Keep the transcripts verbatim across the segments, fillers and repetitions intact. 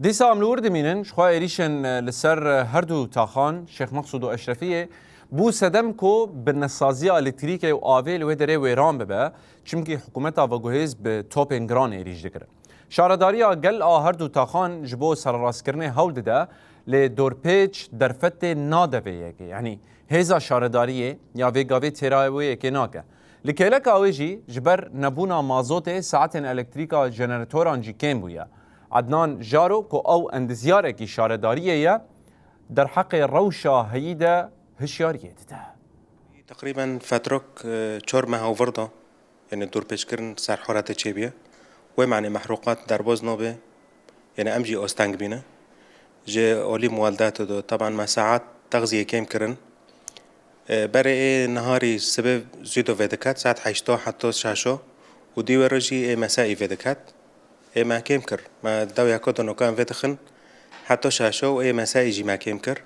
Dîsa em li wir dimînin, ji xwe êrîşên li ser her du taxan Şêx Meqsûd û Eşrefiyê bû sedem ku bi nesaziya elektrîkê û avê li wê derê wêran bibe, çimkî hikûmeta veguhêz bi topên giran êrîş dikir. Şaredariya gel a her du taxan ji bo sererastkirinê hewl dide, lê dorpêç derfetê nade vê yekê, yanî hêza şaredariyê ya vê gavê têra wê yekê nake. Li kêleka wê jî ji ber nebûna mazotê saetên elektrîka jeneratoran jî kêm bûye. Ednan Jaro ku ew endizyarekî şaredariyê ye, derheqê rewşa heyî de hişyariyê dide. Teqrîben fetrok, e, çar meha vir da, yanî dorpêçkirin ser haretê çêbûye. Wê manê mehrûqat derbaz nabe, yanî em jî asteng bîne. Ji alî muweldeto de, teban me saet texziyê kêm kirin. E, berê ê niharî sibê zû de vediket, saet heşta heta şeşo û dî wê re jî ê mesaî vediket. Ê me kêm kir. Me dew yeka de nokan vedixin heta şeşo û ê mesaî jî me kêm kir.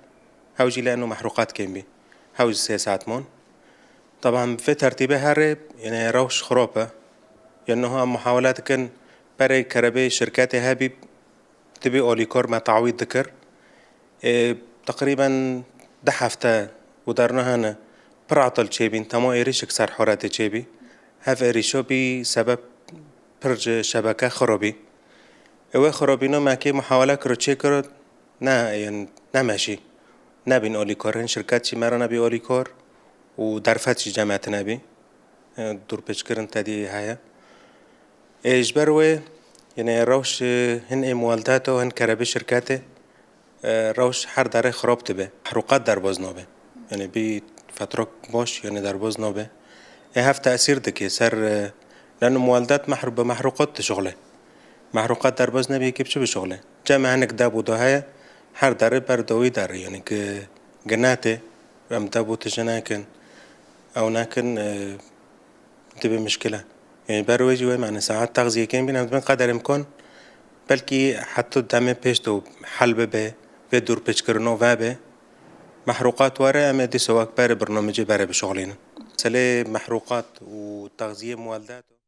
Hew jî lê eno mehrûqat kêm bî. Hew jî sê saet man. Taban vê tertîbê herê, yanî rewş xirab e. Yanî niha em muhawele dikin, berê kerebê şirketê hebî, tibî alîkar me tawît dikir. Ê, teqrîben du hefte û dernehane pir atil çêbîn, tema êrîşik ser haretê çêbî. Hev êrîşo bî sebeb pir ji şebeke xirabî. Ê, wê xirabîno me kê muhawele kiro, çê kiro, ne, yên, nemeşî. Nebîn alîkar, hin şirket jî me re nebî alîkar û derfet jî cem me tine bî. E, dorpêçkirin tedî heye. Ê, ji ber wê, yanî rewş, e, hin ê muweldeto, hin kerebê şirketê, e, rewş her derê xirab dibe. Mehrûqat derbaz nabe. Yanî bî fetrok baş, yanî derbaz nabe. Ê, hev tesîr dike ser, e, lano muweldet mehr-, bi mehrûqat dişuxile. Mehrûqat derbaz nebî, yekê bi çi bişuxile? Cem hinek deb û da heye, her derê ber dawî derê, yanî ki ginetê, em deb û tije nekin, ew nekin, e, dibe mişkile. Yanî ber wê jî wê, me ne saet texziyê kêm bîn, em dibin qeder imkan, belkî heta demê pêş de hel bibe, vê dorpêçkirino vebe, mehrûqat were, em ê dîsa wek berê birnamecê berê bişuxulînin. Meselê mehrûqat û texziyê muweldet.